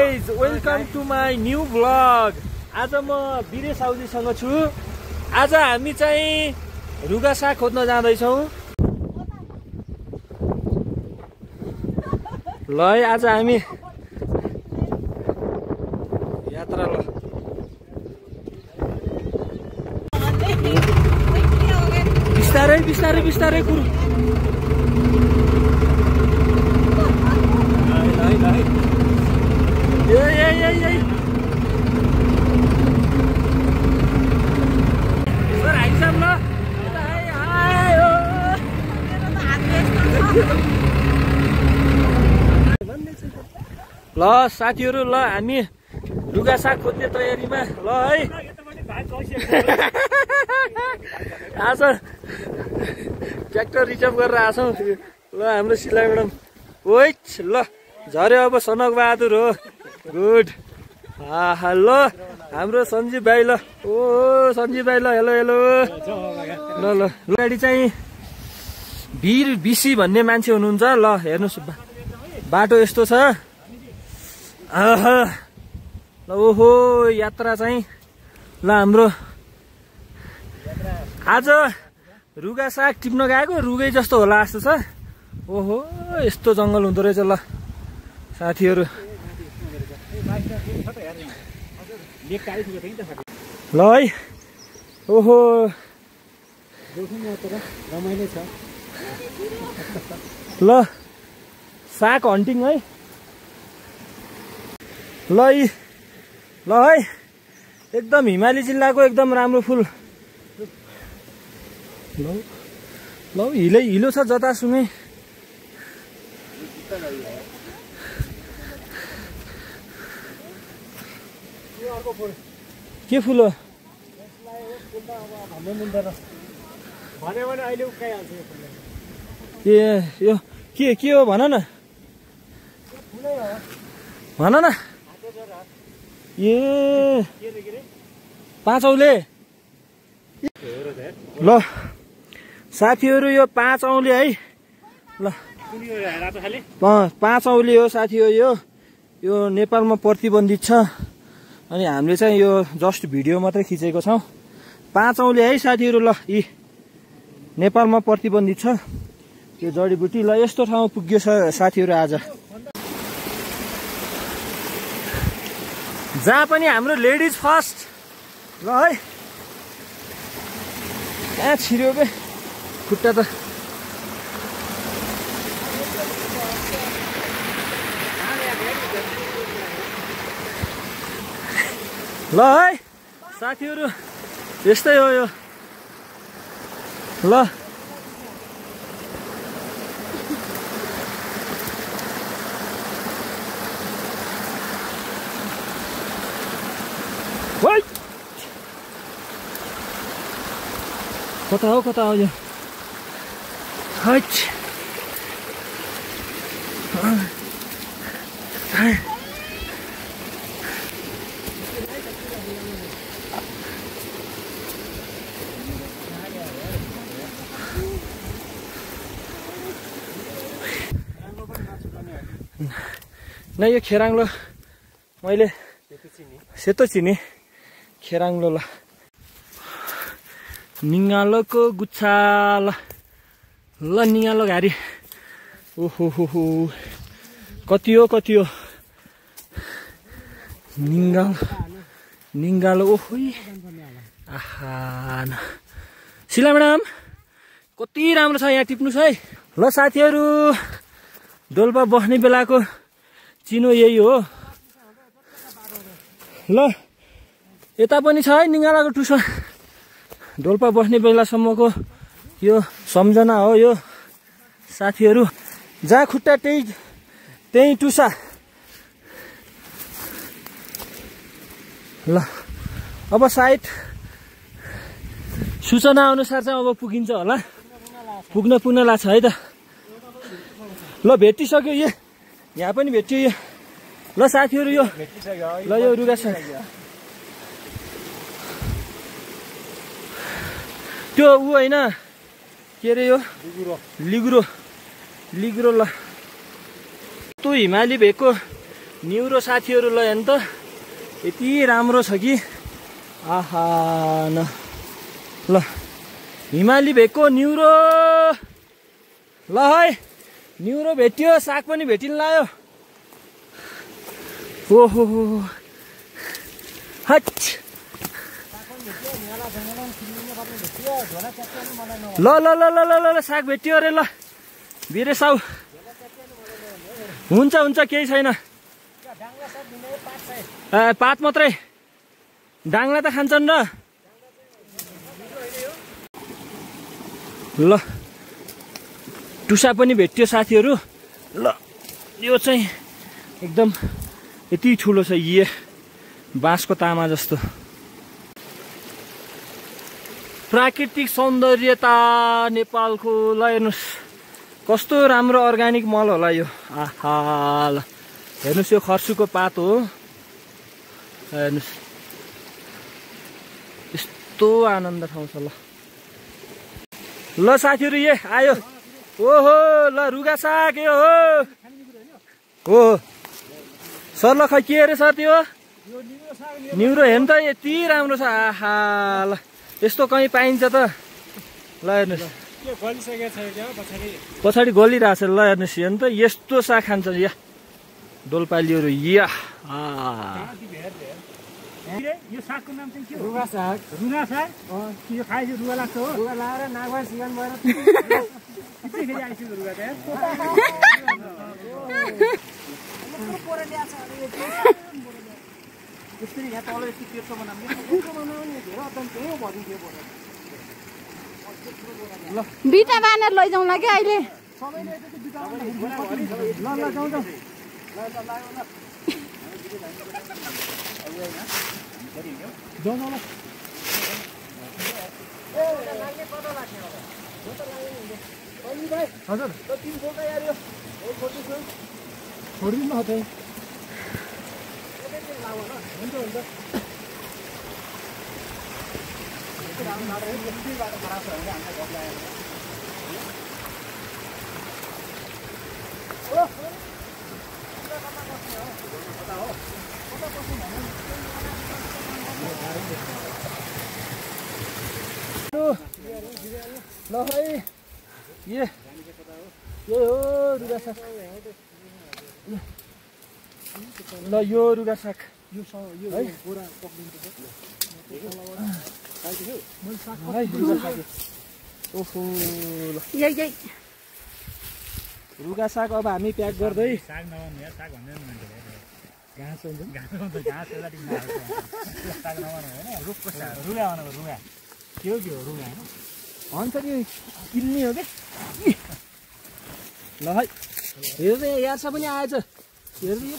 Guys welcome to my new vlog. आज म बिरे साउजीसँग छु। आज हामी चाहिँ रुगा साग खोज्न जाँदैछौँ। ल है आज हामी यात्रा ल बिस्तारै बिस्तारै बिस्तारै कुरो ल साथीहरु ल हामी रुगा साग खोज्ने तयारीमा ल है। आज ट्र्याक्टर रिजर्भ गरेर आछौँ। ल हाम्रो सिला म्याडम ओइच ल झर्यो अब सनक बहादुर हो गुड। हेलो हाम्रो सञ्जीव भाइ ल ओ सञ्जीव भाइ ल हेलो हेलो ल ल गाडी चाहिँ वीर बिसी भन्ने मान्छे हुनुहुन्छ। ल हेर्नुहोस् बाटो यस्तो छ। ल ओहो यात्रा चाहिँ ल हाम्रो आज रुगा साग टिप्न गएको रुगै जस्तो होला जस्तो छ। ओहो यस्तो जङ्गल हुँदो रहेछ। ल साथीहरू ल है ओहो रमाइलो छ। ल साग हन्टिङ है। ल है एकदम हिमाली जिल्लाको एकदम राम्रो फुल। ल हिलो छ जतासुकै। के फुल हो ए यो के हो भन न भन न। ए पाँच औले ल साथीहरू यो 5 औले है। ल 5 औले हो साथी हो। यो नेपालमा प्रतिबन्धित छ अनि हामीले चाहिँ यो जस्ट भिडियो मात्रै खिचेको छौँ। 5 औले है साथीहरू। ल यी नेपालमा प्रतिबन्धित छ यो जडीबुटी। ल यस्तो ठाउँ पुग्यो साथीहरू आज जहाँ पनि हाम्रो लेडिज फर्स्ट। ल है कहाँ छिर्यो बे खुट्टा त। ल है साथीहरू यस्तै हो यो। ल कता हो यो हट न यो खेराङ्लो मैले सेतो चिनी खेराङ्लो। ल निगालोको गुच्छा ल निगालो घारी ओहो हो कति हो निगालो ओहो आहा सिला म्याडम कति राम्रो छ यहाँ टिप्नुस् है। ल साथीहरू डोल्पा बस्ने बेलाको चिनो यही हो। ल यता पनि छ है निगालाको टुसा। डोल्पा बस्ने बेलासम्मको यो सम्झना हो यो साथीहरू। जहाँ खुट्टा त्यही टुसा। ल अब सायद सूचना अनुसार चाहिँ अब पुगिन्छ होला। पुग्न लाग्छ है त। ल भेटिसक्यो यहाँ पनि भेटियो यो। ल साथीहरू यो ल यो रुगा साग त्यो ऊ होइन के अरे यो लिग्रो ल त्यो हिमाली भेगको न्युरो साथीहरू ल हेर्नु त यति राम्रो छ कि आहा न ल हिमाली भेकको न्युरो ल है न्युरो भेट्यो साग पनि भेटिन लायो ओहो हट ल ल ल ल ल ल साग भेट्यो अरे ल बिरे साउ हुन्छ हुन्छ केही छैन पात मात्रै डाङ्ला त खान्छन् र ल टुसा पनि भेट्यो साथीहरू ल यो चाहिँ एकदम यति ठुलो छ बाँसको तामा जस्तो प्राकृतिक सौन्दर्यता नेपालको ल हेर्नुहोस् कस्तो राम्रो अर्ग्यानिक मल होला यो आहा ल हेर्नुहोस् यो खर्सुको पात हो हेर्नुहोस् यस्तो आनन्द ठाउँ छ ल साथीहरू आयो ओहो ल रुगा साग यो हो सर ल खै के अरे सर त्यो न्युरो हेर्नु त यति राम्रो छ आहा ल यस्तो कहीँ पाइन्छ त ल हेर्नुहोस् पछाडि गलिरहेछ ल हेर्नुहोस् हेर्नु त यस्तो साग खान्छ या डोलपालीहरू या यो सागको नाम चाहिँ के हो रुगा साग रुगा साग यो खाएपछि रुगा लाग्छ हो रुगा लाएर नागवा सिगान भएर फेरि आइसक्यो रुगा त यसरी यहाँ तल यस्तो तेर्सो बनाउने धेरै अत्यन्त हो भनिदियो ल बिटा बानेर लैजाउँला कि अहिले सबैले यति बिटा ल ल जाउँ जाउँ हजुर छोडिदिनु त ल है ये हो रुगा साग ल यो रुगा साग ओहो ल रुगा साग अब हामी प्याक गर्दै साग नभन्नु यार साग भन्दैन मान्छेले घाँस हुन्छ घाँस साग नभन्नु होइन रुखको साग रुगा भनेको रुगा के हो रुगा होइन हुन्छ नि किन्ने हो क्या ल है हेर्नु यार्सा पनि आएछ हेर्नु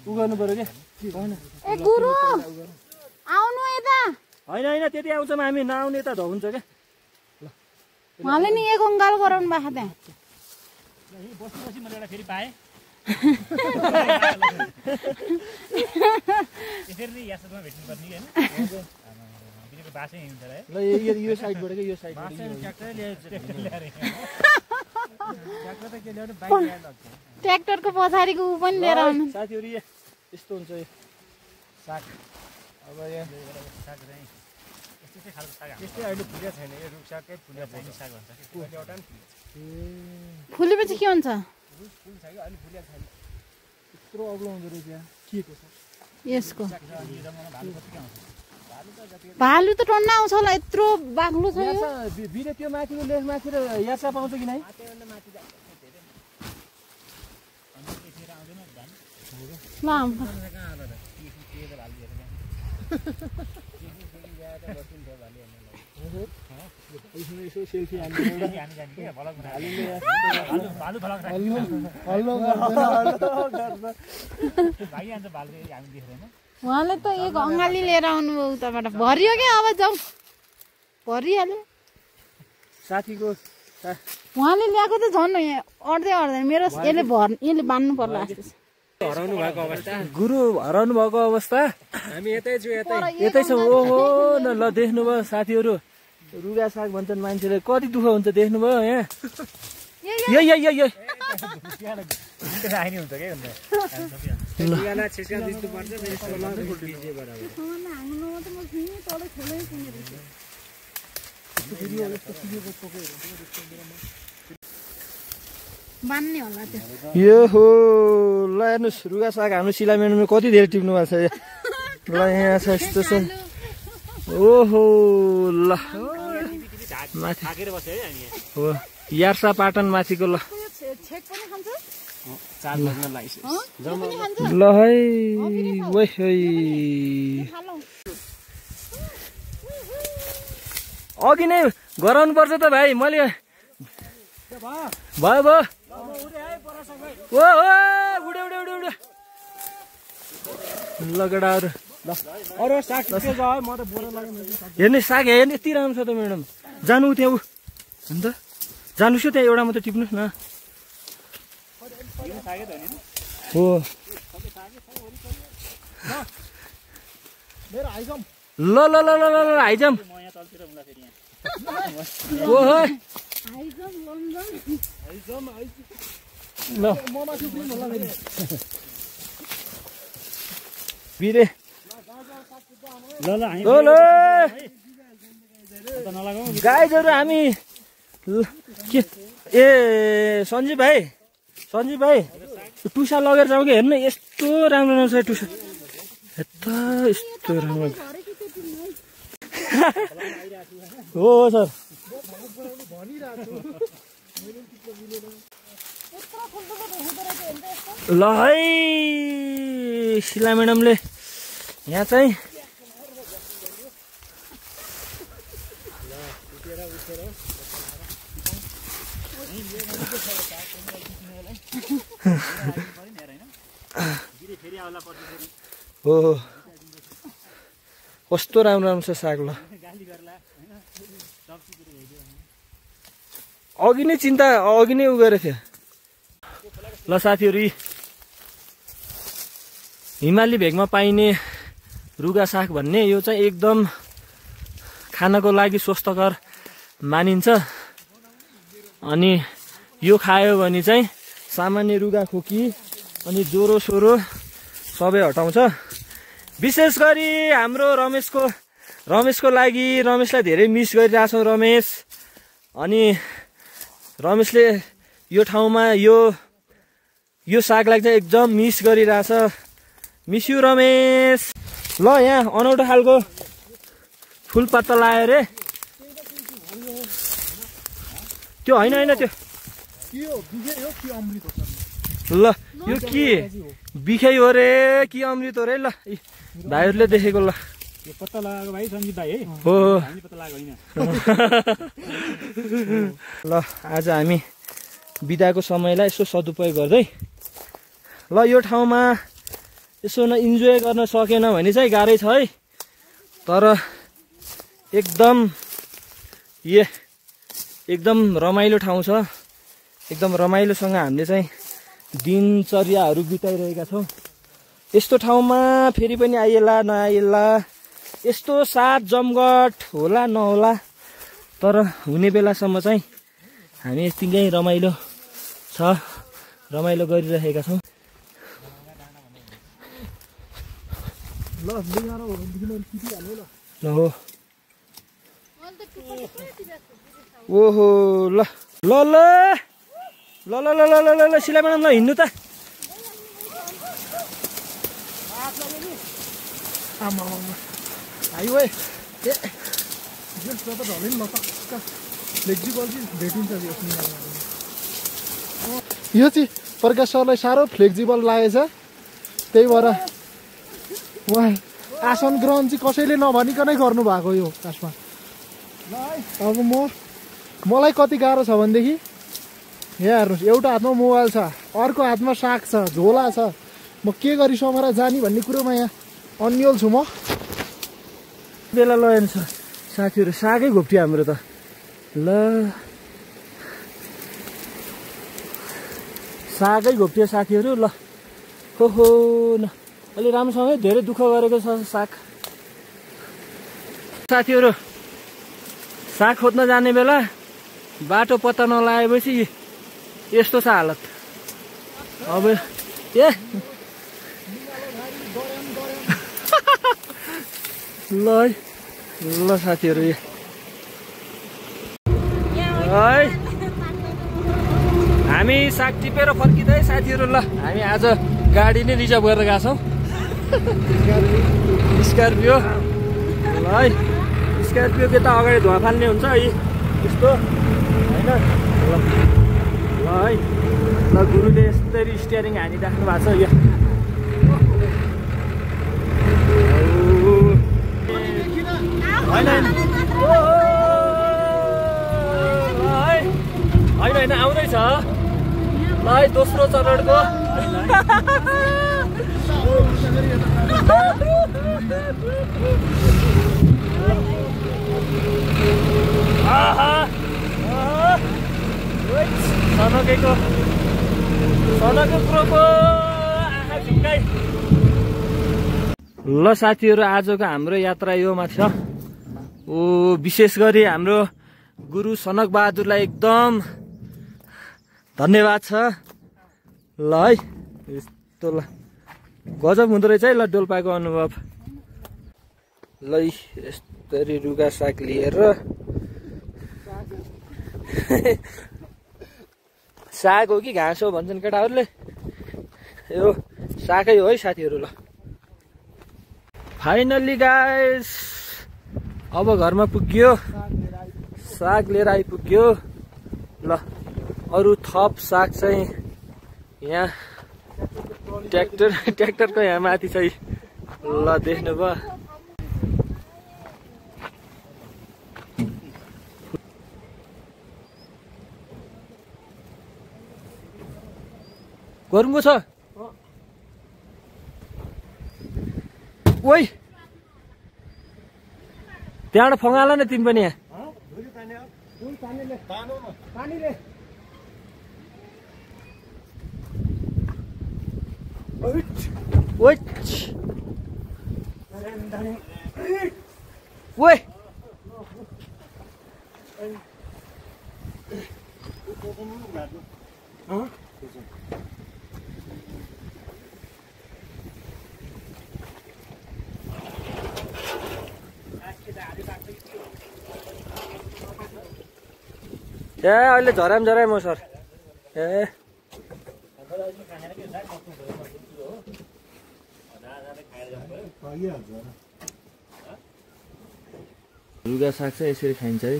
उ गर्नु पर्यो क्या ए गुरु आउनु यता होइन होइन त्यति आउँछौँ हामी नआउने त हुन्छ क्या उहाँले नि एक अङ्गाल गराउनु भएको त्यहाँ बसी बसी मैले एउटा फेरि पाएँ यसरी नै यासमा भेट्नुपर्ने होइन बिनेको बासै हुन्छ है ल यो साइडबाट के यो साइडबाट ट्र्याक्टरको पछाडिको ऊ पनि लिएर आउनु साथीहरू यस्तो हुन्छ यो साग अब यहाँ साग चाहिँ यस्तै खालको साग त्यस्तै अहिले फुलिया छैन यो रुख सागकै फुलिया छैन साग भन्छ एउटा फुलेपछि के हुन्छ फुल छ कि अहिले फुलिया छैन यत्रो अग्लो हुँदो रहेछ यहाँ के को छ यसको भालु त टन्ना आउँछ होला यत्रो बाक्लो छ यो बिरे त्यो माथिको लेख माथि र यासा पाउँछ कि नै ल सेल्फी उहाँले त एक अङ्गाली लिएर आउनुभयो उताबाट भरियो क्या अब जाउँ भरिहाल्यो साथीको उहाँले ल्याएको त झन् अड्दै अड्दैन मेरो यसले बान्नु पर्ला जस्तो छ हराउनु भएको अवस्था गुरु हराउनु भएको अवस्था हामी यतै छौँ ओहो न ल देख्नुभयो साथीहरू रुगा साग भन्छन् मान्छेले कति दुःख हुन्छ देख्नुभयो यहाँ राख्ने हुन्छ के हुन्छ बिगाला छिस्का दिनु पर्छ यस्तो लाउँदै बिजे बराबर बान्ने होला त्यो यो हो ल हेर्नुहोस् रुगा साग हाम्रो सिलाइमेन्टमा कति धेरै टिप्नु भएको छ ल यहाँ छ यस्तो छ ओहो ल माथि थाकेर बस्यो है हामी हो यार्सा पाटन माथिको ल छेक पनि खान्छ चार्ज गर्न लागिसक्यो ल है ओइ अघि नै गराउनु पर्छ त भाइ मैले भयो भयो ओ उडे उडे उडे उडे ल केटाहरू अरू साग के जाऊ म त बोरा लाग्यो हेर्ने साग हेर्ने यति राम्रो छ त म्याडम जानु त्यहाँ ऊ अन्त जानुहोस् त्यहाँ एउटा मात्रै टिप्नुहोस् न हो ल ल ल ल ल हाइजम ओ ल बिरे ल हामी गाइजहरू हामी के ए सञ्जीव भाइ टुसा लगेर जाउँ कि हेर्नु यस्तो राम्रो राम्रो छ टुसा यता यस्तो राम्रो हो सर ल है शिला म्याडमले यहाँ चाहिँ हो कस्तो राम्रो राम्रो छ साग ल अघि नै उ गरेको थियो ल साथीहरू हिमाली भेगमा पाइने रुगा साग भन्ने यो चाहिँ एकदम खानको लागि स्वस्थकर मानिन्छ अनि यो खायो भने चाहिँ सामान्य रुगा खोकी अनि ज्वरो सोरो सबै हटाउँछ विशेष गरी हाम्रो रमेशको लागि रमेशलाई धेरै मिस गरिरहेछौँ रमेश अनि रमेशले यो ठाउँमा यो सागलाई चाहिँ एकदम मिस गरिरहेछ मिस यु रमेश ल यहाँ अनौठो खालको फुलपत्ता लायो रे त्यो होइन त्यो ल यो के बिखै हो रे कि अमृत हो रे ल भाइहरूले देखेको ल यो पत्ता लगाएको भाइ सञ्जीव भाइ है हो हामी पत्ता लगाएको होइन ल आज हामी बिदाको समयलाई यसो सदुपयोग गर्दै ल यो ठाउँमा यसो न इन्जोय गर्न सकेन भने चाहिँ गाह्रै छ है तर एकदम रमाइलो ठाउँ छ एकदम रमाइलोसँग हामीले चाहिँ दिनचर्याहरू बिताइरहेका छौँ यस्तो ठाउँमा फेरि पनि आइएला नआइएला यस्तो साथ जमघट होला नहोला तर हुने बेलासम्म चाहिँ हामी यतिकै रमाइलो गरिरहेका छौँ ल हो ओहो ल ल ल ल ल ल ल ल ल सिला म्याडम ल हिँड्नु त यो चाहिँ प्रकाश सरलाई साह्रो फ्लेक्जिबल लागेछ त्यही भएर उहाँ आसन ग्रहण चाहिँ कसैले नभनिकनै गर्नु भएको यो खासमा अब मलाई कति गाह्रो छ भनेदेखि यहाँ हेर्नुहोस् एउटा हातमा मोबाइल छ अर्को हातमा साग छ झोला छ म के गरी समरा जाने भन्ने कुरोमा यहाँ अन्यल छु म बेला लगाएन छ साथीहरू सागै घोप्टियो हाम्रो त ल सागै घोप्टियो साथीहरू ल हो न अलि राम्रोसँगै धेरै दुःख गरेको छ साग साथीहरू साग खोज्न जाने बेला बाटो पत्ता नलागेपछि यस्तो छ हालत अब ए ल है ल साथीहरू है हामी साग टिपेर फर्किँदै साथीहरू ल हामी आज गाडी नै रिजर्भ गरेर गएको छौँ स्कर्पियो ल है स्कर्पियो के त अगाडि धुवा फाल्ने हुन्छ है यस्तो होइन ल है ल गुरुले यस्तरी स्टियरिङ हानिराख्नु भएको छ यो होइन आउँदैछ ल है दोस्रो चरणको सनकको कुरोको आँखा झुक्काइ ल साथीहरू आजको हाम्रो यात्रा यो माथि छ विशेष गरी हाम्रो गुरु सनक बहादुरलाई एकदम धन्यवाद छ ल है यस्तो ल गजब हुँदो रहेछ है ल डोल्पाको अनुभव ल यस्तरी रुगा साग लिएर साग हो कि घाँस हो भन्छन् केटाहरूले यो सागै हो है साथीहरू ल फाइनल्ली गाइस अब घरमा पुग्यो साग लिएर आइपुग्यो ल अरू थप साग चाहिँ यहाँ ट्र्याक्टरको यहाँ माथि चाहिँ ल देख्नुभयो गरुङ्गो छ ओइ त्यहाँबाट फङ्गाल न तिमी पनि यहाँ ओइ ए अहिले झराम हो सर ए रुगा साग चाहिँ यसरी खाइन्छ है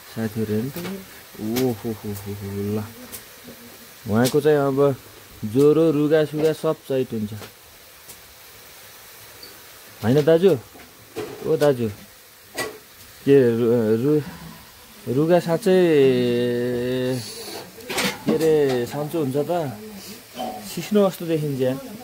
साथीहरू ओहो ल उहाँको चाहिँ अब ज्वरो रुगा सुगा सब चैत हुन्छ होइन दाजु ओ दाजु के रुगा साग चाहिँ के अरे सन्चो हुन्छ त सिस्नो जस्तो देखिन्छ